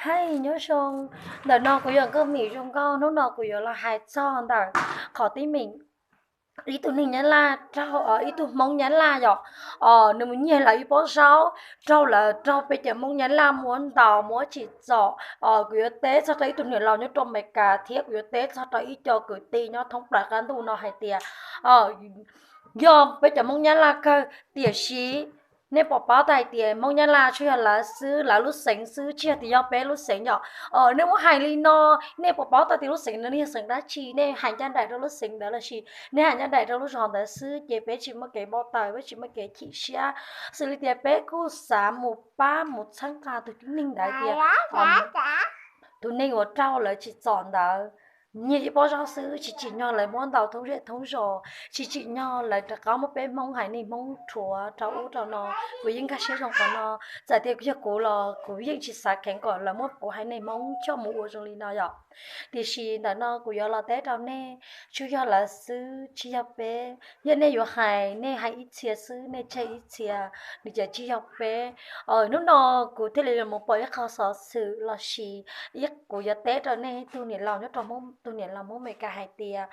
Hais nyob zoo, ntawm no kuv yog Nkauj Mim Zoo Nkauj. Hnub no kuv yuav los hais txog ntawm qhov teeb meem ib tug neeg Nyab Laj raug, ib tug Hmoob Nyab Laj yom, nws mus nyiag lawv ib pob zaub, raug lawv, raug peb cov Hmoob Nyab Laj muab ntaus muab tsim txom. Kuv yuav teb txog rau ib tug niam laus nyob rau Amelikas thiab kuv yuav teb txog rau ib co kwv tij nyob thoob plaws qab ntuj no hais tias yog peb cov Hmoob Nyab Laj kawg, tiam sis nej puas paub tau hais tias Hmoob Nyab Laj tsuas yog lawv xwb, lawv lub xeev xwb, tsis yog tias yog peb lub xeev yom. Nej muab hais li no, nej puas paub tau tias lub xeev ntawd yog xeev dab tsi? Nej hais ncaj nraim rau lub xeev ntawd lossis nej hais ncaj nraim rau lub zos ntawd xwb, ces peb tsis muaj kev npau taws, peb tsis muaj kev chim siab. Xws li tias peb kuj xav mus pab mus txhawb nqa tus tib neeg ntawd tias tus neeg uas raug lawv tsim txom ntawd nyiag ib pob zaub xwb, tsis tsim nyog lawv muab ntaus thoob zej thoob zos, tsis tsim nyog lawv rov qab muab peb Hmoob haiv neeg Hmoob rhuav rau ub rau no. Kuv yeej nkag siab zoo qhov no. Txawm tias yog kuv los kuv yeej tsis xav kheev kom lawv muab kuv haiv neeg Hmoob coj mus ua zoo li no yom. Tiam sis ntawm no kuv yuav los teb rau nej, tsuas yog lawv xwb, tsis yog peb. Yog nej yuav hais, nej hais ib txhia xwb, nej tseg ib txhia, nws ces tsis yog peb. Hnub no kuv thiaj li los pom ib qho xov xwm lossis kuv yuav teb rau nej tus niam laus nyob rau, tus niam laus Hmoob Amelikas hais tias,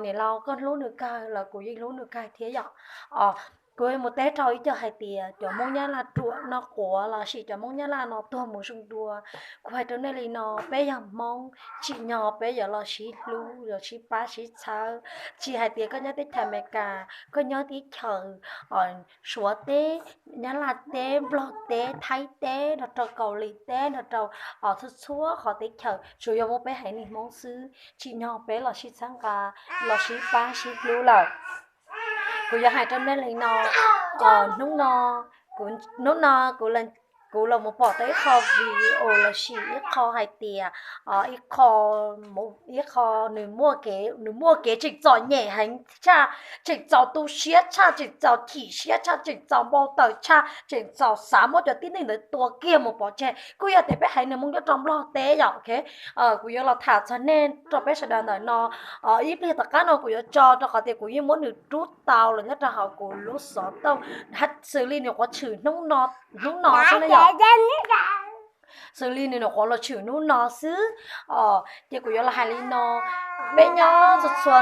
niam laus, koj hlub nws kawg los kuv yeej hlub nws kawg thiab yom. Kuv mus teb rau ib co hais tias cov Hmoob Nyab Laj ruam no quav lossis cov Hmoob Nyab Laj no tuag mus zoo dua. Kuv hais rau nej li no, peb yog Hmoob, tsim nyog peb yuav los sib hlub, los sib pab sib txhawb. Tsis hais tias koj nyob teb chaws Amelikas, koj nyob teb chaws Suav teb, Nyab Laj teb, Nplog teb, Thaib teb, nrog rau Kaus Lim teb, nrog rau txhua txhua qhov teb chaws, tsuas yog muaj peb haiv neeg Hmoob xwb, tsim nyog peb los sib txhawb nqa, los sib pab sib hlub lawm. Kuv yuav hais rau nej li no, hnub no, hnub no kuv los mus pom tau ib qho video lossis ib qho hais tias, ib qho, ib qho nws muaj kev, nws muaj kev tseem txom nyem heev tshaj, tseem txaus tu siab tshaj, tseem txaus chim siab tshaj, tseem txaus npau taws tshaj, tseem txaus xav muab cov tib neeg ntawd tua kiag mus pov tseg. Kuj yog tias peb haiv neeg Hmoob nyob rau Nplog teb yom, ok. Kuv yuav los tham txog nej rau peb sawv daws ntawm no ib pliag tom qab no kuv yuav tso rau qhov tias kuv yeej muab nws rub tau los nyob rau hauv kuv lub xov tooj, xws li nws nyuam qhuav tshwm hnub no xwb na yom. Xws li nws nyuam qhuav los tshwm hnub no xwb. Ces kuv yuav los hais li no, peb nyob txhua txhua,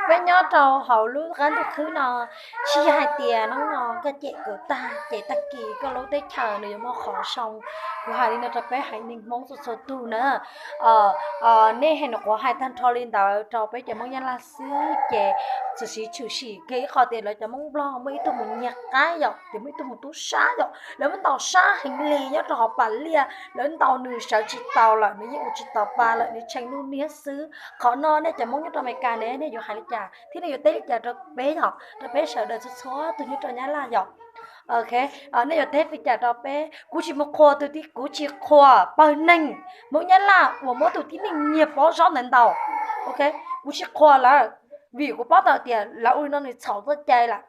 peb nyob rau hauv lub qab ntuj khwb no, tsis yog hais tias hnub no koj cem kuv tag ces tag kis koj lub teb chaws nws yuav muaj qhov zoo. Kuv hais li no rau peb haiv neeg Hmoob txhua txhua tug na. Nej hais nyuam qhuav hais tag nrho li ntawd rau peb cov Hmoob Nyab Laj xwb ces txawm siv tshwm sim kiag ib qho tias lawv cov Hmoob Nplog muaj ib tug mus nyiag qaib yom, ces muaj ib tug mus tub sab yom, lawv muab ntaus sab heev li nyob rau hauv Pas Liaj, lawv ntaus nws sawv tsis taus lawm, nws yeej ua tsis taus pa lawm, nws tshee lub niag xwb. Qhov no nej cov Hmoob nyob rau Amelikas ne, nej yuav hais li cas thiab nej yuav teb li cas rau peb yom, rau peb sawv daws txhua txhua tug nyob rau Nyab Laj yom? Ok, nej yuav teb li cas rau peb? Kuv tsis mus qhuas tus tib, kuv tsis qhuas pawg neeg Hmoob Nyab Laj uas muab tus tib neeg nyiag pob zaub ntawd ntaus. Ok, kuv tsis qhuas lawv, vim kuv paub tau tias lawv ua li no nws txhaum txoj cai lawm.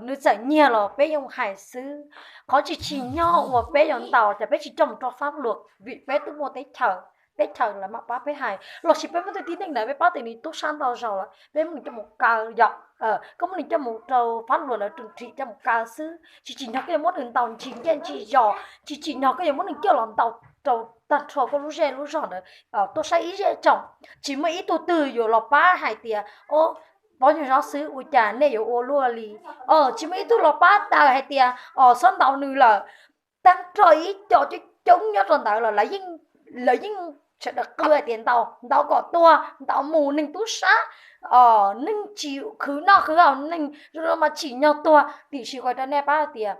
Nws txawm nyiag los peb yeej hais xwb. Qhov tsis tsim nyog uas peb yuav ntaus ces peb tsis coj mus rau fab luam vim peb twb muaj teb chaws, teb chaws lawv mam pab peb hais. Lossis peb muab tus tib neeg ntawd peb paub tias nws tub sab ntau zaus lawm, peb muab nws coj mus kaw yom. Koj muab nws coj mus rau fab luam lawv trừng trị coj mus kaw xwb, tsis tsim nyog koj yuav muab nws ntaus ntsis ncej ntsis zos, tsis tsim nyog koj yuav muab nws coj los ntaus rau tag nrho koj lub zej lub zog ntawd, tuaj saib ib zej tsoom. Tsis muaj ib tug twg yuav los pab hais tias, o, pob nyuag zaub xwb ua cas nej yuav ua luaj li. Tsis muaj ib tug los pab daws hais tias, o, xob ntaus nws lawm. Tag nrho ib co coob coob nyob rau ntawd los lawv yeej sawv daws qw hais tias ntaus, ntaus kom tuag, ntaus mus, neeg tub sab, neeg tsis khwv noj khwv haus, neeg zoo no mas tsim nyog tuag. Tiam sis kuv rau nej paub hais tias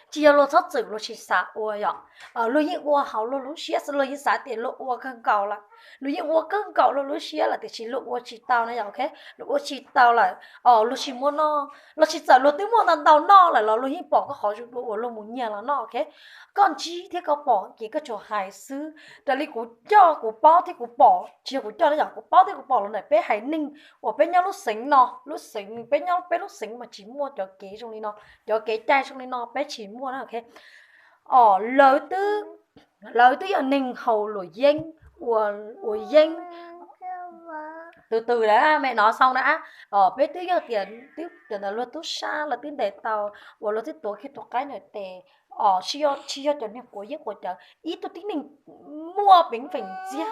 tsis yog luag txhob txwm luag tsis xav ua yom. Luag yeej ua hauv luag lub siab xwb, luag yeej xav tias luag ua kawg nkaus lawm, luag yeej ua kawg nkaus luag lub siab lawm tiam sis luag ua tsis tau na yom, ok. Luag ua tsis tau lawm, luag tsis muaj noj, los tsis txawm luag twb muaj ntau ntau noj lawm los luag yeej pom koj qhov zoo dua uas luag mus nyiag los noj, ok. Koj ntsib thiab koj pom ces koj tsuas hais xwb. Raws li kuv coj kuv paub thiab kuv pom, tsis yog kuv coj na yom, kuv paub thiab kuv pom los ntawm peb haiv neeg uas peb nyob lub xeev no, lub xeev peb nyob peb lub xeev mas tsis muaj cov kev zoo li no, cov kev cai zoo li no peb tsis muaj na, ok. Lawv twb, lawv twb yog neeg haus luam yeeb, ua, ua yeeb, tus twg lawm me no xoo na. Peb twb yog tias twb cov ntawd luag tub sab los twb ntes tau, uas luag twb tuav kiag tus qaib ntawd tes, tsis yog cov niag quav yeeb quav cawv, ib tug tib neeg muaj peev xwm ntxiag,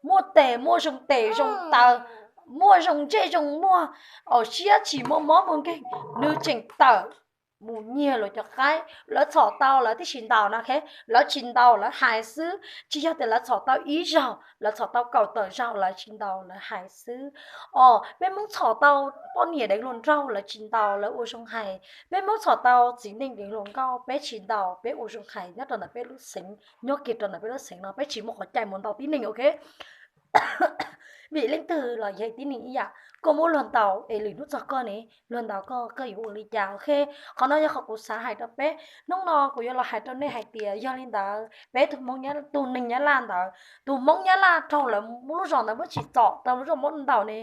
muaj tes muaj zoo tes zoo taw, muaj zoo ntsej zoo muag, siab tsis muaj mob muaj nkeeg, nws tseem tawm mus nyiag luag cov qaib. Lawv txhom tau lawv thiaj tsis ntaus no, lawv tsis ntaus lawv hais xwb, tsis yog tias lawv txhom tau ib zaug, lawv txhom tau kaum tawm zaug lawv tsis ntaus lawv hais xwb. Os, peb Hmoob txhom tau poj niam deev hluas nraug lawv tsis ntaus lawv ua zoo hais, peb Hmoob txhom tau txiv neej deev hluas nkauj peb tsis ntaus peb ua zoo hais nyob rau ntawm peb lub xeev, nyob kiag rau ntawm peb lub xeev no peb tsis muaj qhov cai mus ntaus tib neeg, ok. Vim leej twg los yog tib neeg ib yam, koj muab luag ntaus es lwm hnub txog koj ne, luag ntaus koj koj yuav ua li cas, ok. Qhov no yog qhov kuv xav hais rau peb. Hnub no kuv yuav los hais rau nej hais tias yog li ntawd peb tus Hmoob, tus neeg Nyab Laj ntawd, tus Hmoob Nyab Laj raug lawv lub zos ntawd muab tsim txom rau lub zos muab ntaus ne,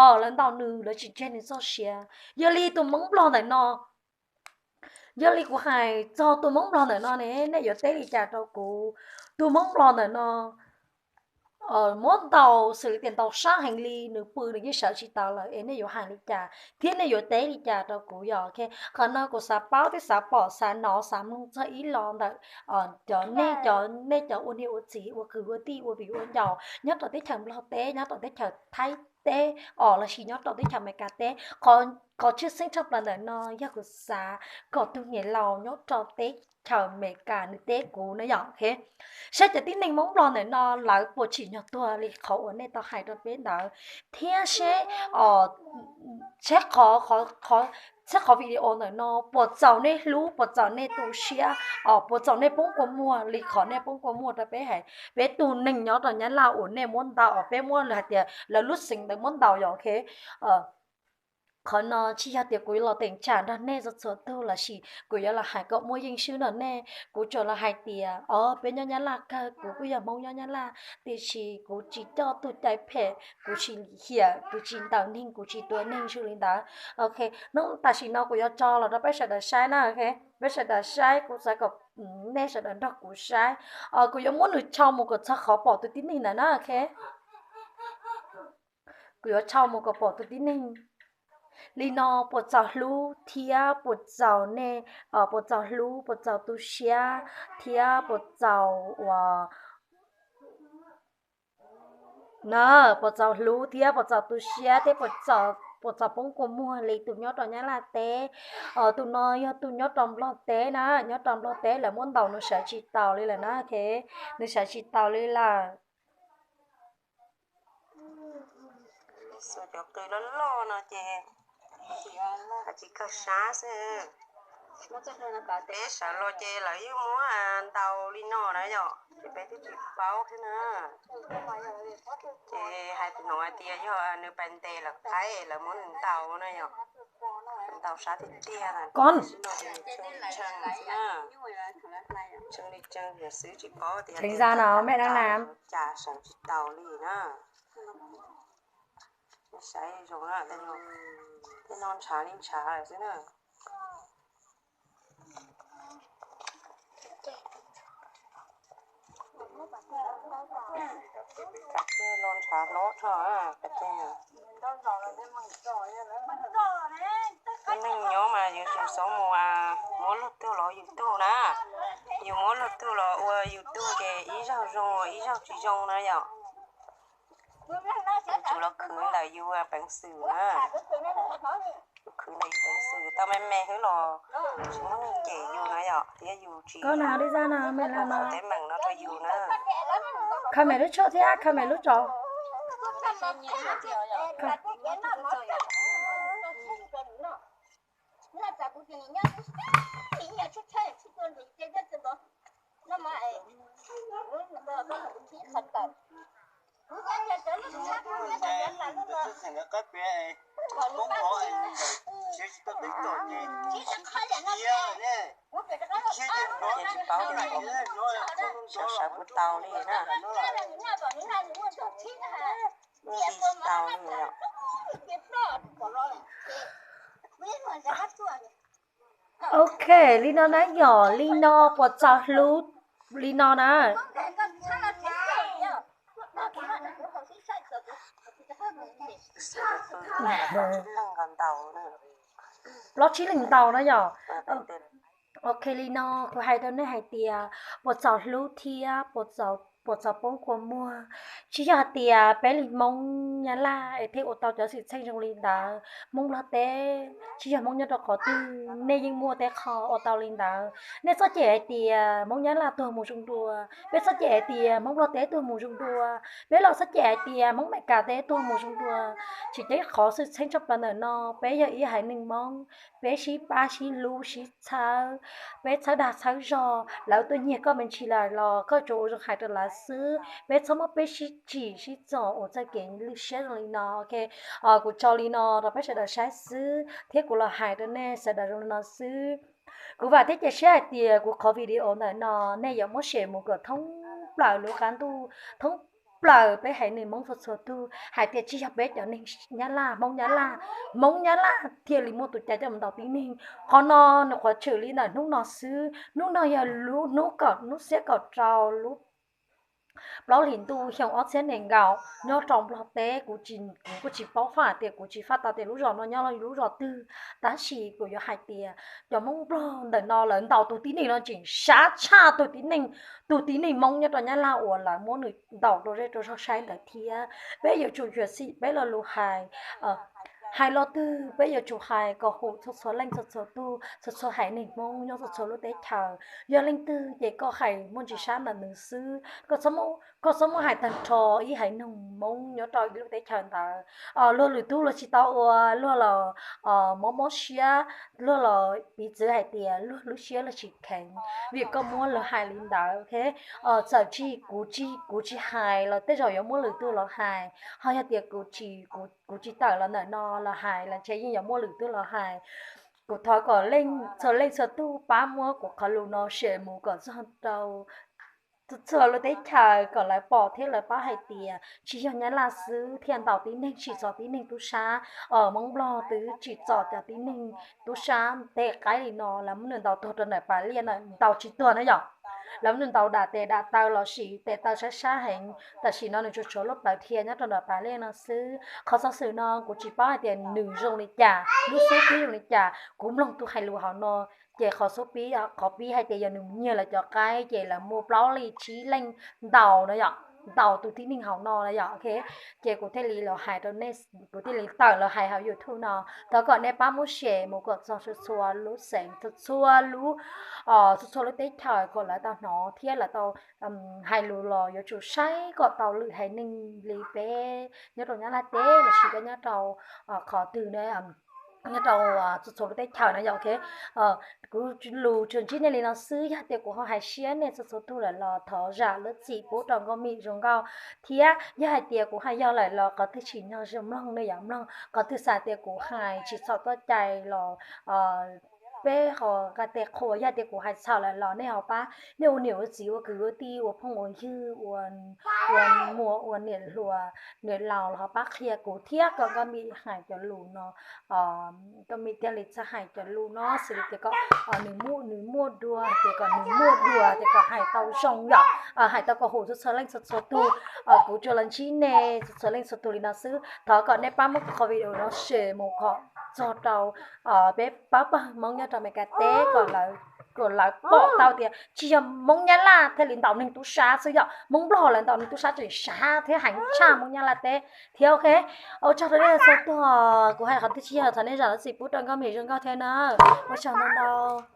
os, lawv ntaus nws lawv tsis tseg nws txoj sia. Yog li tus Hmoob Nplog ntawm no, yog li kuv hais txog tus Hmoob Nplog ntawm no ne, nej yuav teb li cas rau kuv? Tus Hmoob Nplog ntawm no muab ntaus xws li tias ntaus sab heev li, nws pw nws yeej sawv tsis taus lawm es nej yuav hais li cas thiab nej yuav teb li cas rau kuv yog? Qhov no kuv xav paub thiab xav pom xav hnov xav mloog txog ib los ntawm cov nej cov, nej cov ua niam ua txiv ua kwv ua tij ua viv ua ncaus nyob rau teb chaws Nplog teb, nyob rau teb chaws Thaib teb os, los sis nyob rau teb chaws Amelikas teb. Qhov tshwj xeeb tshaj plaws ntawm no yog kuv xav kom tus niam laus nyob rau teb chaws Amelikas nws teb kuv na yom. Saib cov tib neeg Hmoob Nplog ntawm no lawv puas tsim nyog tuag li qhov uas nej tau hais rau peb ntawd, thiab seb, seb qhov, seb qhov video ntawm no puas txaus nej hlub, puas txaus nej tu siab, puas txaus nej poob kua muag li qhov nej poob kua muag rau peb hais, peb tus neeg nyob rau Nyab Laj uas nej muab ntaus, peb muab hais tias lawv lub xeev ntawd muab ntaus yom, ok. Qhov no tsis yog tias kuv los teem tsam nrog nej txhua txhua tug los sis kuv yuav los hais kom muaj yeej swb nrog nej. Kuv tsuas los hais tias, o, peb nyob Nyab Laj kawg, kuv kuj yog Hmoob nyob Nyab Laj, tiam sis kuv tsis coj tug cai phem, kuv tsis lim hiam, kuv tsis ntaus neeg, kuv tsis tua neeg, tsis li ntawd. Ok, hnub tam sim no kuv yuav tso los rau peb sawv daws saib na, ok. Peb sawv daws saib, kuv xav kom nej sawv daws nrog kuv saib. Kuv yuav muab nws tshau mus kom txog qhov pom tus tib neeg ntawd na, ok. Kuv yuav tshau mus kom pom tus tib neeg li no puas txaus hlub thiab puas txaus nej, puas txaus hlub, puas txaus tu siab thiab puas txaus ua na, puas txaus hlub thiab puas txaus tu siab thiab puas txaus poob kua muag li tus nyob rau Nyab Laj teb. Tus no yog tus nyob rau Nplog teb na, nyob rau Nplog teb lawv muab ntaus nws sawv tsis taus li lawm na, ok. Nws sawv tsis taus li lawm. Cov qw loj loj no ces tsis kawg sab xwb. Peb sawv los ces lawv yeej muab ntaus li no na yom, ces peb twb tsis paub thiab na. Ces hais tus no hais tias yog nws pais ntes lawv qaib lawv muab nws ntaus na yom. Ntaus sab tiag tiag, tab sis no ces tshee li tshee xwb na. Tshee li tshee xwb tsis paub tias cas sawv tsis taus li na. Saib zoo na, tej no ntshav li ntshav lawm xwb na. Kav tsij los ntshav hlob tso, kav tsij. Neeg nyob mas yus tsis txhob mus muab luag tug los YouTube na. Yus muab luag tug los ua YouTube ces ib zaug zoo ib zaug tsis zoo na yom. Yus tsum los khwv ntawm yus peev xwm na. Yus khwv ntawm yus peev xwm, yus tau me me xwb los tsis muaj neeg cem yus na yom, thiab yus tsis ua teeb meem no rau yus na. Kha me lub tsho thiab kha me lub tsho. Tsis paub tias sawv sawv puas tau li na. Tsis tau li. Ok, li no na yom, li no puas txaus hlub li no na. Plaub tsib leeg ntaus na yom. Ok li no, kuv hais rau nej hais tias puas txaus hlub thiab puas txaus poob kua muag. Tsis yog hais tias peb li Hmoob Nyab Laj es thiaj ua tau cov xwm txheej zoo li ntawd. Hmoob Nplog teb tsis yog Hmoob nyob rau qhov twg, nej yeej muaj tej qho ua tau li ntawd. Nej txhob cem hais tias Hmoob Nyab Laj tuag mus zoo dua, peb txhob cem hais tias Hmoob Nplog teb tuag mus zoo dua, peb los txhob cem hais tias Hmoob Amelikas teb tuag mus zoo dua. Tsis ceeb qhov xwm txheej tshaj plaws ntawm no, peb yog ib haiv neeg Hmoob, peb sib pab sib hlub sib txhawb, peb txhawb dag txhawb zog, lawv tuaj nyiag koj me ntsis lawm los koj tsuas ua zoo hais rau lawv xwb. Peb txhob muab peb sib tsim sib txom ua txoj kev lwj siab zoo li no. Ok, kuv tso li no rau peb sawv daws saib xwb thiab kuv los hais rau nej sawv daws zoo li no xwb. Kuv vam thiab cia siab hais tias kuv qhov video ntawm no nej yuav muab share mus kom thoob plaws lub qab ntuj, thoob plaws peb haiv neeg Hmoob txhua txhua tug hais tias tsis yog peb cov neeg Nyab Laj, Hmoob Nyab Laj, Hmoob Nyab Laj thiaj li muaj tus cai coj mus ntaus tib neeg. Qhov no nws qhuav tshwm li ntawm hnub no xwb. Hnub no yog lub hnub kaum, hnub xiab kaum rau lub plaub hlis ntuj xyoo ob txhiab nees nkaum nyob rau Nplog teb. Kuv kuj tsis paub faj tias, kuv tsis faj tau tias lub zos no nyob lub zos twg, tab sis kuv yuav hais tias cov Hmoob Nplog ntawm no lawv ntaus tus tib neeg no tseem sab tshaj tus tib neeg, tus tib neeg Hmoob nyob rau Nyab Laj uas lawv muab nws ntaus rau zej rau zog saib ntawd thiab. Peb yuav tsum yuam xim peb lo lus hais, hais lo twg peb yuav tsum hais kom hum txhua txhua leej txhua txhua tug, txhua txhua haiv neeg Hmoob nyob txhua txhua lub teb chaws. Yog leej twg ces koj hais muaj ntsis sab ntawm nws xwb, koj txhob muab hais tag nrho ib haiv neeg Hmoob nyob rau ib lub teb chaws ntawd. Luag lwm tug luag tsis tau ua, luag los mob mob siab, luag los piv txwv hais tias luag lub siab luag tsis kheev vim koj muab luag hais li ntawd. Txawm tsis, kuv tsis, kuv tsis hais los tej zaum yuav muaj lwm tug los hais, ho yog tias kuv tsis, kuv tsis tawm los ntawm no los hais los ntshe yeej yuav muaj lwm tug los hais. Kuv thov kom txhua leej txhua tug pab muab kuv qhov lus no share mus kom txog rau txhua lub teb chaws kom lawv pom thiab lawv paub hais tias tsis yog Nyab Laj xwb thiaj ntaus tib neeg, tsim txom tib neeg tub sab. Hmoob Nplog twb tsim txom cov tib neeg tub sab tej qaib li no, lawv muab nws ntaus tuag rau ntawm pas liaj na, ntaus tsis tuag na yom. Lawv muab nws ntaus dam tes dam taw los sis tes taw sab sab heev, tam sim no nws tsuas tshuav lub plawv dhia nyob rau ntawm pas liaj no xwb. Qhov xov xwm no kuv tsis paub hais tias nws zoo li cas, lub xub pib zoo li cas. Kuv mloog tus hais lus hauv no ces qhov xub pib, qhov pib hais tias yog nws nyiag lawv cov qaib ces lawv muaj plaub li tsib leej ntaus no yom, ntaus tus tib neeg hauv no na yom. Ces kuv thiaj li los hais rau nej, kuv thiaj li tawm los hais hauv YouTube no. Thov kom nej pab muab share mus kom txog txhua txhua lub xeev, txhua txhua lub, txhua txhua lub teb chaws kom lawv tau hnov thiab lawv tau hais lus los yuav tsum saib kom tau lwm haiv neeg li peb nyob rau Nyab Laj teb los sis peb nyob rau qhov twg, nyob rau txhua txhua lub teb chaws na yom. Kuv lus tsuas ntsib nej li no xwb, yog tias kuv ho hais siab nej txhua txhua tug lawm los thov zam lub txim pub rau Nkauj Mim Zoo Nkauj thiab yog hais tias kuv hais yog lawm los qhov twg tsim nyog zoo mloog nej yam mloog, qhov twg xav tias kuv hais tsis txhaum txoj cai los peb ho nqa tes qhuas, yog tias kuv hais txhaum lawm los nej ho pab, nej ua niam ua txiv ua kwv ua tij ua phooj ua ywg ua muam ua niam hluas niam laus los ho pab qhia kuv thiab kom Nkauj Mim hais cov lus no, Nkauj Mim thiaj li txhaj hais cov lus no xws li tias kom nws muaj, nws muaj dua, tias kom nws muaj dua, tias kom hais tau zoo yom, hais tau kom hum txhua txhua leej txhua txhua tug. Kuv tsuas los ntsib nej txhua txhua leej txhua tug li no xwb, thov kom nej pab muab kuv qhov video no share mus kom txog rau peb pab pawg Hmoob nyob rau Amelikas teb kom lawv pom tau tias tsis yog Hmoob Nyab Laj thiaj li ntaus neeg tub sab xwb yom, Hmoob Nplog lawv ntaus neeg tub sab tseem sab thiab heev tshaj Hmoob Nyab Laj teb thiab. Ok, ua tsaug rau nej txhua tug, kuv hais qhov twg tsis yog thov nej zam lub txim pub rau Nkauj Mim Zoo Nkauj thiab na. Ua tsaug ntau ntau.